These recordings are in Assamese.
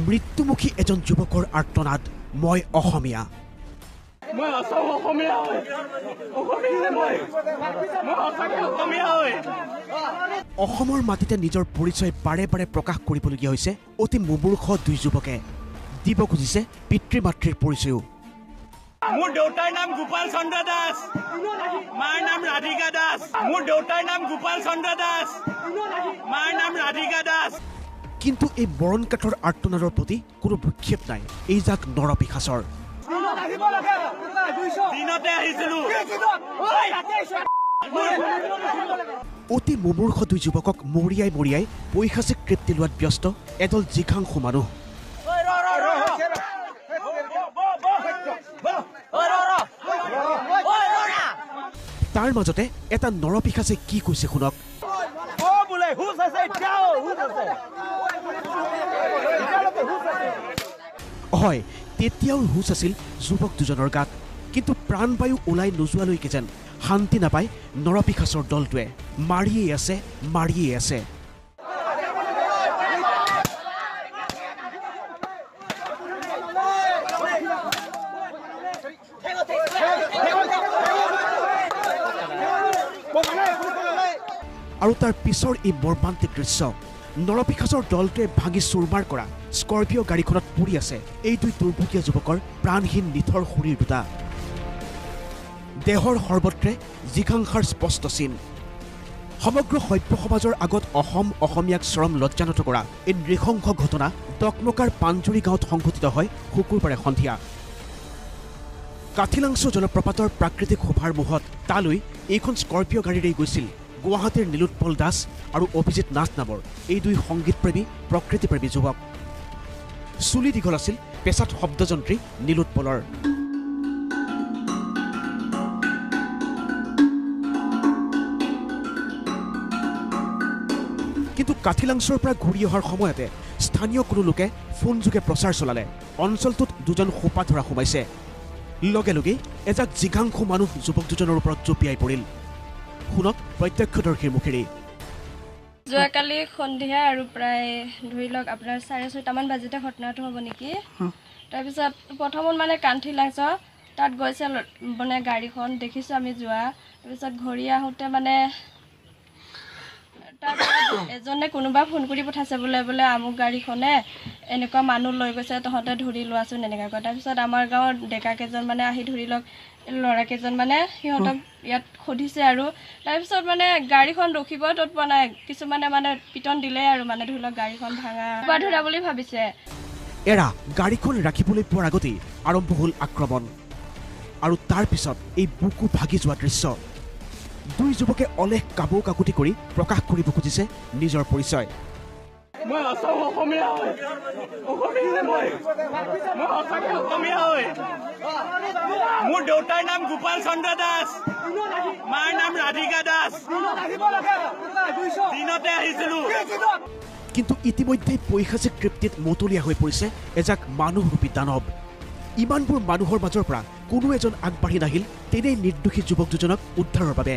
মৃত্যুমুখী এজন যুৱকৰ আৰ্তনাদ, মই অসমীয়া। মই অসমীয়া হয়, অসমীয়া মই, মই সঁচাকৈ অসমীয়া হয়। অসমৰ মাটিতে নিজৰ পৰিচয় বাৰে বাৰে প্ৰকাশ কৰিবলগীয়া হৈছে অতি মুমূৰ্ষ দুই যুৱকে। দিব খুজিছে পিতৃ মাতৃৰ পৰিচয়ো। মোৰ দেউতাৰ নাম গোপাল চন্দ্ৰ দাস, মাৰ নাম ৰাধিকা দাস। মোৰ দেউতাৰ নাম গোপাল চন্দ্ৰ দাস, মাৰ নাম ৰাধিকা দাস। কিন্তু এই মৰণ কাঠৰ আৰ্তনাদৰ প্ৰতি কোনো ভ্ৰূক্ষেপ নাই এই জাক নৰপিশাচৰ। দিনতে আহিছিলো। অতি মুমূৰ্ষ দুই যুৱকক মৰিয়াই মৰিয়াই পৈশাচিক তৃপ্তি লোৱাত ব্যস্ত এদল জিঘাংসু মানুহ। তাৰ মাজতে এটা নৰপিশাচে কি কৈছে শুনক। হয়, তেতিয়াও হুচ আছিল যুৱক দুজনৰ গাত, কিন্তু প্ৰাণবায়ু ওলাই নোযোৱালৈকে যেন শান্তি নাপায় নৰপিশাচৰ দলটোৱে। মাৰিয়েই আছে, মাৰিয়েই আছে। আৰু তাৰ পিছৰ এই মৰ্মান্তিক দৃশ্য, নৰপিশাচৰ দলটোৱে ভাঙি চুৰমাৰ কৰা স্কৰপিঅ' গাড়ীখনত পৰি আছে এই দুই দুৰ্ভগীয়া যুৱকৰ প্ৰাণহীন নিথৰ শৰীৰ দুটা। দেহৰ সৰ্বত্ৰে জিঘাংসাৰ স্পষ্ট চিন। সমগ্ৰ সভ্য সমাজৰ আগত অসম অসমীয়াক চৰম লজ্জানত কৰা এই নৃশংস ঘটনা ডকমকাৰ পাণজুৰি গাঁৱত সংঘটিত হয় শুকুৰবাৰে সন্ধিয়া। কাঠিলাংচু জলপ্ৰপাতৰ প্ৰাকৃতিক শোভাৰ মোহত তালৈ এইখন স্কৰপিঅ' গাড়ীৰেই গৈছিল গুৱাহাটীৰ নীলোৎপল দাস আৰু অভিজিত নাথ নামৰ এই দুই সংগীতপ্ৰেমী প্ৰকৃতিপ্ৰেমী যুৱক। চুলি দীঘল আছিল পেছাত শব্দযন্ত্ৰী নীলোৎপলৰ। কিন্তু কাঠিলাংচুৰ পৰা ঘূৰি অহাৰ সময়তে স্থানীয় কোনো লোকে ফোনযোগে প্ৰচাৰ চলালে অঞ্চলটোত দুজন সোপা ধৰা সোমাইছে। লগে লগে এজাক জিঘাংসু মানুহ যুৱক দুজনৰ ওপৰত জঁপিয়াই পৰিল। শুনক প্ৰত্যক্ষদৰ্শীৰ মুখেৰে। যোৱাকালি সন্ধিয়া আৰু প্ৰায় ধৰি লওক আপোনাৰ 6:30মান বাজিতে ঘটনাটো হ'ব নেকি। তাৰপিছত প্ৰথমত মানে কান্থিলাংচ তাত গৈছে, মানে গাড়ীখন দেখিছোঁ আমি যোৱা। তাৰপিছত ঘূৰি আহোঁতে মানে তাৰপৰা এজনে কোনোবা ফোন কৰি পঠাইছে বোলে বোলে আমুক গাড়ীখনে এনেকুৱা মানুহ লৈ গৈছে, তহঁতে ধৰি লোৱাচোন এনেকুৱা কয়। তাৰপিছত আমাৰ গাঁৱৰ ডেকা কেইজন মানে আহি ধৰি লওক ল'ৰা কেইজন মানে সিহঁতক ইয়াত সুধিছে আৰু। তাৰপিছত মানে গাড়ীখন ৰখিব তত পোৱা নাই, কিছুমানে মানে পিটন দিলে আৰু মানে ধৰি লওক গাড়ীখন ভাঙা ধৰা বুলি ভাবিছে। এৰা গাড়ীখন ৰাখিবলৈ পোৱাৰ আগতেই আৰম্ভ হ'ল আক্ৰমণ আৰু তাৰ পিছত এই বুকু ভাগি যোৱা দৃশ্য। দুই যুৱকে অলেখ কাবৌ কাকুতি কৰি প্ৰকাশ কৰিব খুজিছে নিজৰ পৰিচয়। মই অসমীয়া হয়, অসমীয়া মই, মই সঁচাকৈ অসমীয়া হয়। মোৰ দেউতাৰ নাম গোপাল চন্দ্ৰ দাস, মাৰ নাম ৰাধিকা দাস। দিনতে আহিছিলো। কিন্তু ইতিমধ্যে পৈশাচিক তৃপ্তিত মতলীয়া হৈ পৰিছে এজাক মানুহৰূপী দানৱ। ইমানবোৰ মানুহৰ মাজৰ পৰা কোনো এজন আগবাঢ়ি নাহিল তেনেই নিৰ্দোষী যুৱক দুজনক উদ্ধাৰৰ বাবে।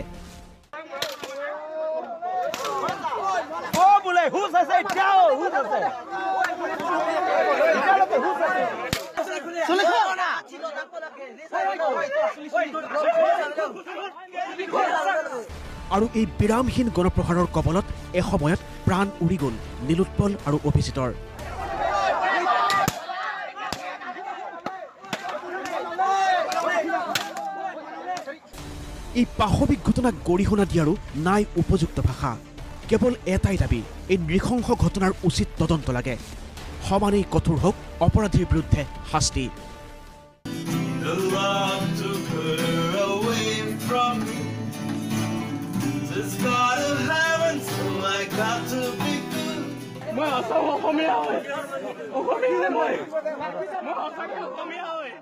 আৰু এই বিৰামহীন গণপ্ৰহাৰৰ কবলত এসময়ত প্ৰাণ উৰি গ'ল নীলোৎপল আৰু অভিজিতৰ। এই পাশবিক ঘটনাক গৰিহণা দিয়াৰো নাই উপযুক্ত ভাষা। কেৱল এটাই দাবী, এই নৃশংস ঘটনাৰ উচিত তদন্ত লাগে। সমানেই কঠোৰ হওক অপৰাধীৰ বিৰুদ্ধে শাস্তি। মই অসমীয়া হয়, অসমীয়া মই, মই সঁচাকৈ অসমীয়া হয়।